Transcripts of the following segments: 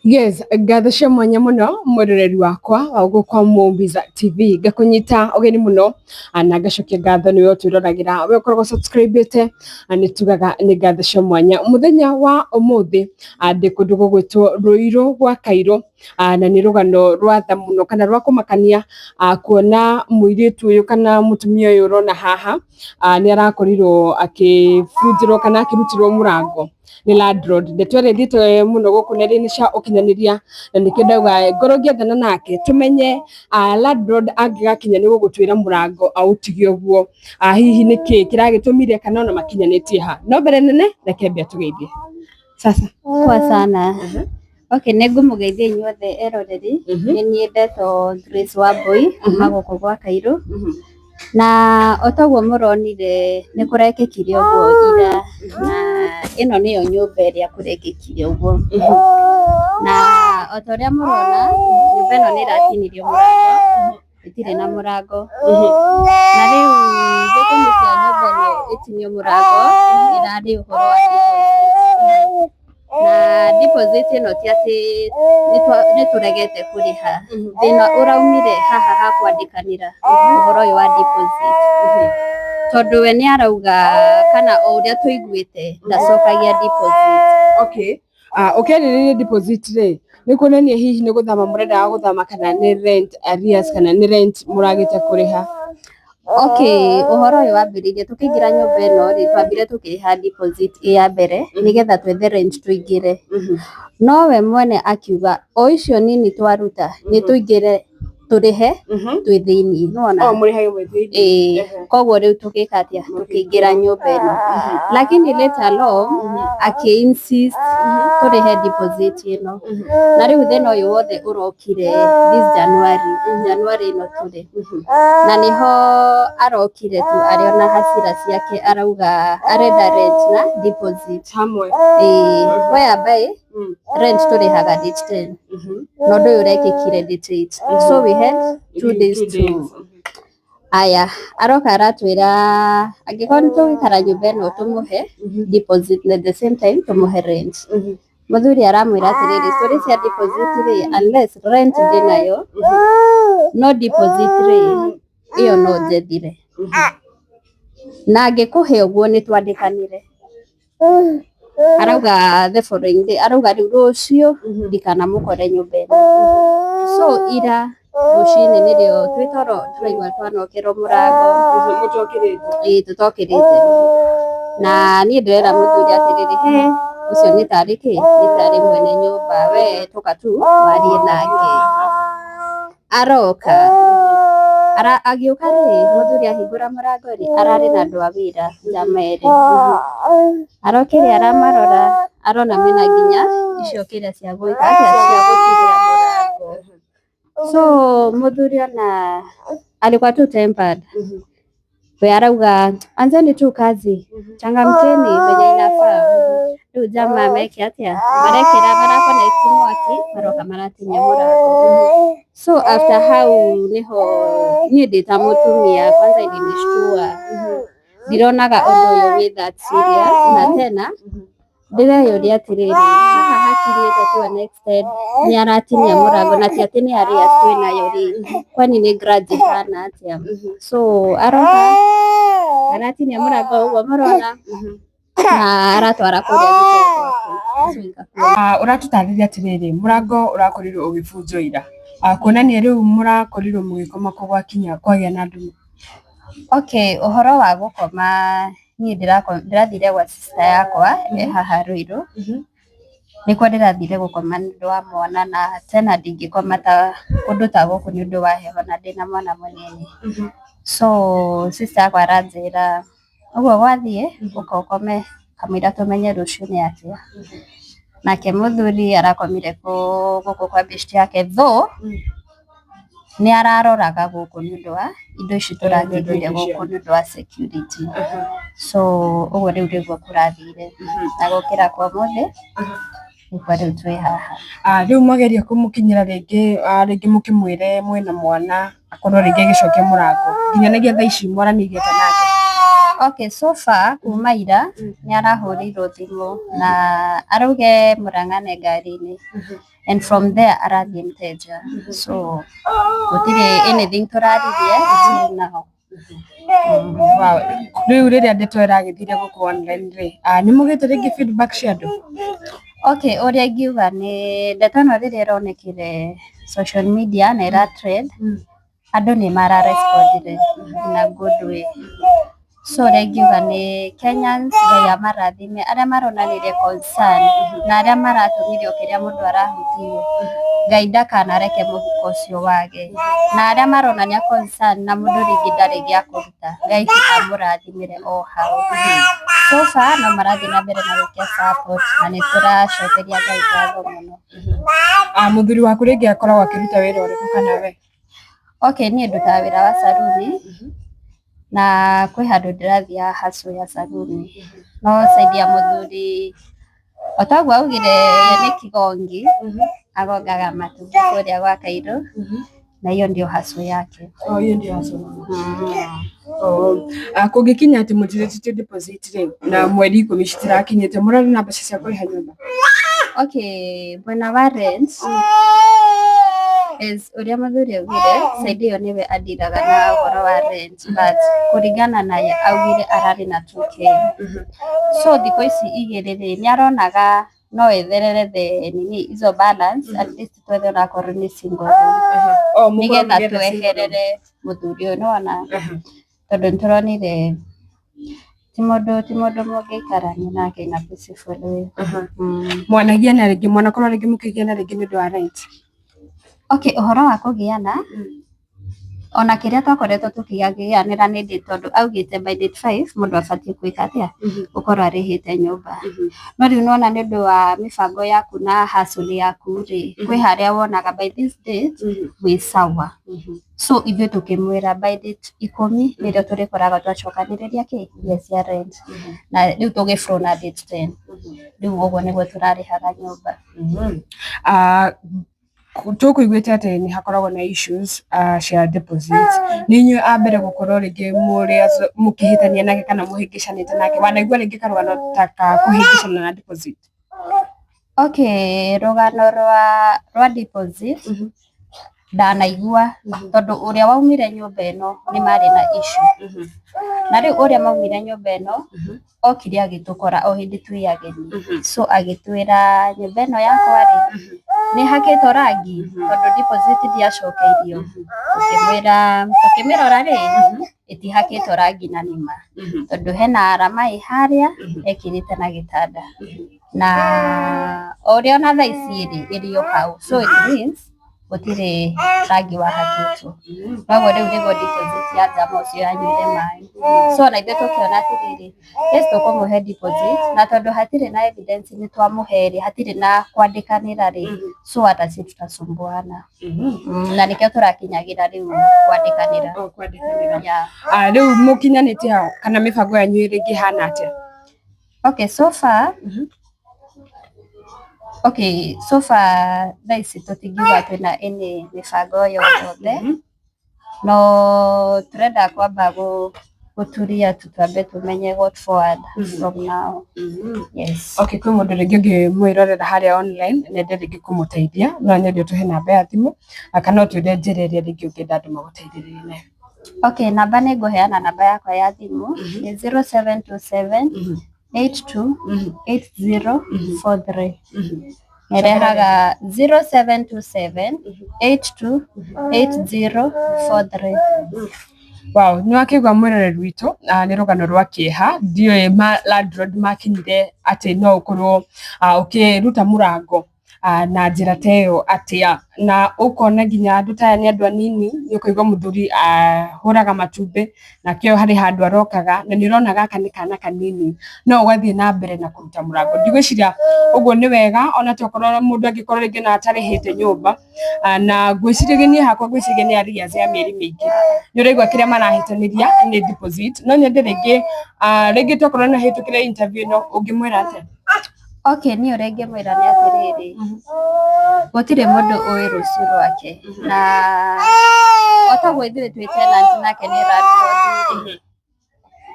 Yes, ngatho cia mwanya muno mwiroreri wakwa wa gũkũ Mumbiza TV. Ngakũnyita ũgeni mũno na ngacokia ngatho nĩwe ũtwĩroragira, we ũkoragwo subscribe-ĩte, nĩ tugaga nĩ ngatho cia mwanya. Mũthenya wa ũmũthĩ ndĩ kũndũ gũgwĩtwo Ruiru gwa Kairũ, na nĩ rũgano rwa tha mũno kana rwa kũmakania, kuona mũirĩtu ũyũ kana mũtumia ũyũ ũrona haha nĩ arakorirwo akĩbunjĩrwo kana akĩrutĩrwo mũrango nĩ landlord. Ndeto ĩrĩa ĩthiĩte mũno gũkũ nenda-inĩ cia ũkinyanĩria, na nĩkĩo ndauga ngorwo ngĩethana nake tũmenye landlord angĩgakinya nĩ gũgũtwĩra mũrango aũtige ũguo, hihi nĩkĩ kĩragĩtũmire kana ona makinyanĩtie ha. No mbere nene reke mbe atũgeithie. Sasa. Poa sana. Okay, nĩ ngũmũgeithia inyuothe eroreri. Nĩ niĩ ndetwo Grace Wambui kuma gũkũ gwa Kairũ. Na o toguo mũronire nĩ kũrekĩkire ũguo ira, na ĩno nĩyo nyũmba ĩrĩa kũrekĩkire ũguo. Na o ta ũrĩa mũrona, nyũmba ĩno nĩ ĩratinirio mũrango, ĩtirĩ na mũrango. Na rĩu gĩtũmi kĩa nyũmba ĩno ĩtinio mũrango ĩrarĩ ũhoro wa deposit. Na deposit ĩno ti atĩ nĩ tũregete kũrĩha, thĩna ũraumire haha ha kwandĩkanĩra ũhoro ũyũ wa deposit. Tondũ we nĩ arauga kana o ũrĩa tũiguĩte ndacokagia deposit. Okay. Ũkĩarĩrĩria deposit rĩ, nĩ kuonania hihi nĩ gũthama mũrendaga gũthama kana nĩ rent arrears kana nĩ rent mũragĩte kũrĩha? Okay, ũhoro ũyũ wambĩrĩirie tũkĩingĩra nyũmba ĩno rĩ, twambire tũkĩrĩha deposit ĩ ya mbere nĩgetha twethe rent tũingĩre. No we mwene akiuga o icio nini twaruta nĩ tũingĩre tũrĩhe twĩ thĩiniĩ, nĩwona? Oh, mũrĩhage mwĩ thĩiniĩ. Ĩĩ, koguo rĩu tũgĩka atĩa? Tũkĩingĩra nyũmba ĩno. Lakini later along akĩ insist tũrĩhe deposit ĩno. Na rĩu thĩna ũyũ wothe ũrokire this January, January ĩno tũrĩ. Na nĩho arokire tu arĩ ona hasira ciake, arauga arenda rent na deposit. Hamwe. Ĩĩ, whereby rent tũrĩhaga date 10. Na ũndũ ũyũ ũrekĩkire date 8. So we had 2 days 2 to days. Aya, aroka aratwĩra angĩkorwo nĩ tũgũikara nyũmba ĩno tũmũhe deposit na at the same time tũmũhe rent. Mũthuri aramwĩra atĩrĩrĩ, story cia deposit rĩ, unless rent ndĩnayo, no deposit rĩ, ĩyo no njethire. Na angĩkũhe ũguo nĩ twandĩkanĩre. Arauga the following day, arauga rĩu rũciũ ndikanamũkore nyũmba ĩno. So ira rũcinĩ nĩrĩo twĩ toro tũraigua twanokerwo mũrango. Mũtokĩrĩte. Ĩĩ, tũtokĩrĩte. Na niĩ ndĩrera mũthuri atĩrĩrĩ, he ũcio nĩ tarĩ kĩ? Nĩ tarĩ mwene nyũmba, we tũka tu warie nake. Aroka ara agĩũka rĩ, mũthuri ahingũra mũrango rĩ, ararĩ na andũ a wĩra njama erĩ. Arokire aramarora, arona mena nginya icio kĩrĩa cia gwĩka atĩa, cia gũtinia mũrango. So mũthuri ona alikuwa tu tempered. We arauga, "Anzeni tu kazi, changamkeni venye inafaa." Rĩu jamaa meke atĩa? Marekĩra mara connect mwaki, maroka maratinia mũrango. So after hau niho niĩ ndĩ ta mũtumia kwanza ilinishtua. Ndironaga ũndũ ũyũ wĩ that serious, na tena ndĩreyũria atĩrĩrĩ, haha hakinyĩte to an extent nĩ aratinia mũrango, na ti atĩ nĩ arrears twĩnayo rĩ, kwani nĩ grudge ĩhana atĩa? So aroka aratinia mũrango ũguo mũrona na aratwara kũrĩa thitoo gwake. So ikakuwa Ũratũtarĩria atĩrĩrĩ, mũrango ũrakorirwo ũgĩbunjwo ira, kuonania rĩu mũrakorirwo mũgĩkoma kũ gwakinya kwagĩa na nduma? Okay, ũhoro wa gũkoma, niĩ ndĩrathire gwa sister yakwa e haha Ruiru. Nĩkuo ndĩrathire gũkoma nĩ ũndũ wa mwana, na tena ndingĩkoma ta kũndũ ta gũkũ nĩ ũndũ wa heho na ndĩna mwana mũnini. So sister yakwa aranjĩra ũguo gwathiĩ ũka ũkome kamũira tũmenye rũciũ nĩ atĩa. Nake mũthuri arakomire gũkũ kwa beshte yake, though nĩ araroraga gũkũ nĩ ũndũ wa indo ici tũratigire gũkũ nĩ ũndũ wa security. So ũguo rĩu nĩguo kũrathire, na gũkĩra kwa ũmũthĩ nĩkuo rĩu twĩ haha. Rĩu mwageria kũmũkinyĩra rĩngĩ, rĩngĩ mũkĩmwĩre mwĩna mwana akorwo rĩngĩ agĩcokia mũrango, nginyanagia thaa ici mwaranĩirie atĩa nake? Okay, so far kuma ira nĩ arahũrĩirwo thimũ na arauge mũrang'ane ngari-inĩ. And from there arathiĩ mteja, so gũtirĩ anything tũraririe till now. Wow. Rĩu rĩrĩa ndeto ĩragĩthire gũkũ online rĩ, nĩ mũgĩte rĩngĩ feedback cia andũ? Okay, ũrĩa ingiuga nĩ ndeto ĩno rĩrĩa ĩronekire social media na ĩra trend, andũ nĩ mara respondire in a good way. So ũrĩa ingiuga nĩ Kenyans, Ngai amarathime arĩa maronanirie concern na arĩa maratũmire o kĩrĩa mũndũ arahutirio, Ngai ndakanareke mũhuko ũcio wage, na arĩa maronania concern na mũndũ rĩngĩ ndarĩ gĩa kũruta, Ngai amũrathimĩre o hau. So far no marathiĩ na mbere na gwĩtia support na nĩ tũracokeria Ngai ngatho mũno. Mũthuri waku rĩngĩ akoragwo akĩruta wĩra ũrĩkũ kana we? Okay, niĩ ndutaga wĩra wa saruni na kwĩ handũ ndĩrathiaga hustle ya saruni, no side ya mũthuri o taguo augire ye nĩ kigongi, agongaga matumbĩ kũrĩa gwa Kairũ, na hiyo ndio hustle yake. Oh, hiyo ndio hustle. Oh. Kũngĩkinya atĩ mũtirĩtĩtie deposit rĩ, na mweri 10 citirakinyĩte, mũrarĩ na mbeca cia kũrĩha nyũmba? Okay, mwena wa rent is ũrĩa mũthuri augire, side ĩyo nĩwe andiraga na ũhoro wa rent, but kũringana naye augire ararĩ na 2K, so thikũ ici igĩrĩ rĩ, nĩ aronaga no etherere the nini hizo balance, at least twethe onakorwo nĩ single room. Oh, nĩgetha mũkorwo mũgĩetha single room. Tweherere mũthuri ũyũ, nĩwona, tondũ nĩtũronire ti mũndũ mũngĩikarania nake in a peaceful way. Mwanagiana rĩngĩ, mwanakorwo rĩngĩ mũkĩgiana rĩngĩ nĩ ũndũ wa rent? Okay, ũhoro wa kũgiana, ona kĩrĩa twakoretwo tũkĩgianĩra nĩ date, tondũ augĩte by date 5 mũndũ abatiĩ gwĩka atĩa, gũkorwo arĩhĩte nyũmba. No rĩu nĩwona nĩ ũndũ wa mĩbango yaku na hustle yaku rĩ, kwĩ harĩa wonaga by this date wĩ sawa, so ithuĩ tũkĩmwĩra by date 10 nĩrĩo tũrĩkoraga twacokanĩrĩria kĩ mbia cia rent, na rĩu tũgĩ flow na date 10. Rĩu ũguo nĩguo tũrarĩhaga nyũmba. Tũkũiguĩte atĩ nĩ hakoragwo na issues cia deposit. Nĩ inyuĩ a mbere gũkorwo rĩngĩ mũrĩ mũkĩhĩtania nake kana mũhĩngĩcanĩte nake? Wanaigua rĩngĩ karũgano ta ka kũhĩngĩcana na deposit? Okay, rũgano rwa deposit ndanaigua, tondũ ũrĩa waumire nyũmba ĩno nĩ marĩ na issue, na rĩu ũrĩa maumire nyũmba ĩno okire agĩtũkora o hĩndĩ twĩ ageni, so agĩtwĩra nyũmba ĩno yakwa rĩ, nĩ hakĩtwo rangi tondũ deposit ndiacokeirio. Tũkĩmwĩra, tũkĩmĩrora rĩ, ĩtihakĩtwo rangi, na nĩma tondũ hena arama ĩ harĩa ekĩrĩte na gĩtanda, na o ũrĩa ona thaa ici rĩ, ĩrĩ o hau, so it means gũtirĩ rangi wahakĩtwo. Noguo rĩu nĩguo deposit ya njama ũcio yanyuire maĩ. So ona ithuĩ tũkĩona atĩrĩrĩ, yes, tũkũmũhe deposit, na tondũ hatirĩ na evidence nĩ twamũhe rĩ, hatirĩ na kwandĩkanĩra rĩ, so hata si tutasumbuana. Na nĩkĩo tũrakinyagĩra rĩu kwandĩkanĩra. Oh, kwandĩkanĩra. Yeah. Rĩu mũkinyanĩtie hau kana mĩbango yanyu rĩngĩ ĩhana atĩa? Okay, so far okay, so far thaa ici tũtingiuga twĩna any mĩbango yothe, no tũrenda kwamba gũturia tu, twambe tũmenye what forward from now. Yes. Okay, kwĩ mũndũ rĩngĩ ũngĩmwĩrorera harĩa online nende rĩngĩ kũmũteithia, no nyende ũtũhe namba ya thimũ kana ũtwĩre njĩra ĩrĩa rĩngĩ ũngĩenda andũ magũteithĩrĩrie nayo. Okay, namba nĩ ngũheana, namba yakwa ya thimũ nĩ 0727 82 80 43. Nĩrehaga 0727 82 80 43. Wow, nĩ wakĩigua mwĩroreri witũ, nĩ rũgano rwa kĩeha. Ndiũĩ ma landlord makinyire atĩ no ũkorwo ũkĩruta mũrango na njĩra ta ĩyo atĩa, na ũkona nginya andũ ta aya nĩ andũ anini. Nĩ ũkũigua mũthuri ahũraga matumbĩ nakĩo harĩ handũ arokaga, na nĩ ũrona gaka nĩ kana kanini, no ũgathiĩ na mbere na kũruta mũrango. Ndigwĩciria ũguo nĩ wega, ona tokorwo mũndũ angĩkorwo rĩngĩ na atarĩhĩte nyũmba, na ngwĩciria niĩ hakwa ngwĩciria nĩ arrears ya mĩeri mĩingĩ. Nĩ ũraigua kĩrĩa marahĩtanĩria nĩ deposit. No nyende rĩngĩ rĩngĩ tokorwo nĩ ahĩtũkĩre interview ĩno, ũngĩmwĩra atĩa? Okay, niĩ ũrĩa ingĩmwĩra nĩ atĩrĩrĩ, gũtirĩ mũndũ ũĩ rũciũ rwake, na o taguo ithuĩ twĩ tenant nake nĩ landlord rĩ,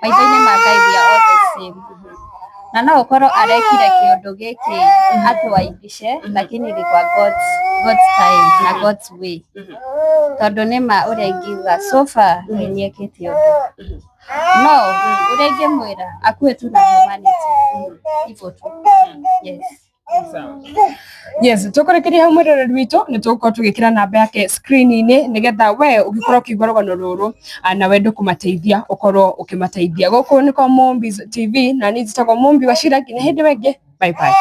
maitho-inĩ ma Ngai we are all the same. Na no ũkorwo arekire kĩũndũ gĩkĩ atũaibishe, lakini ilikuwa God's time na God's way, tondũ nĩ ma ũrĩa ingiuga, so far Ngai nĩ ekĩte ũndũ. No ũrĩa ingĩmwĩra, akue tu na humanity, hivyo tu, yes. Yes, tukurekeria hau, mwiroreri witũ. Nĩ tũgũkorwo tũgĩkĩra namba yake screen-inĩ nĩgetha we ũngĩkorwo ũkĩigua rũgano rũrũ na wende kũmateithia, ũkorwo ũkĩmateithia. Gũkũ nĩ kwa Mombiz TV na niĩ njĩtagwo Mombi wa Shira. Nginya hĩndĩ ĩyo ĩngĩ, bye bye.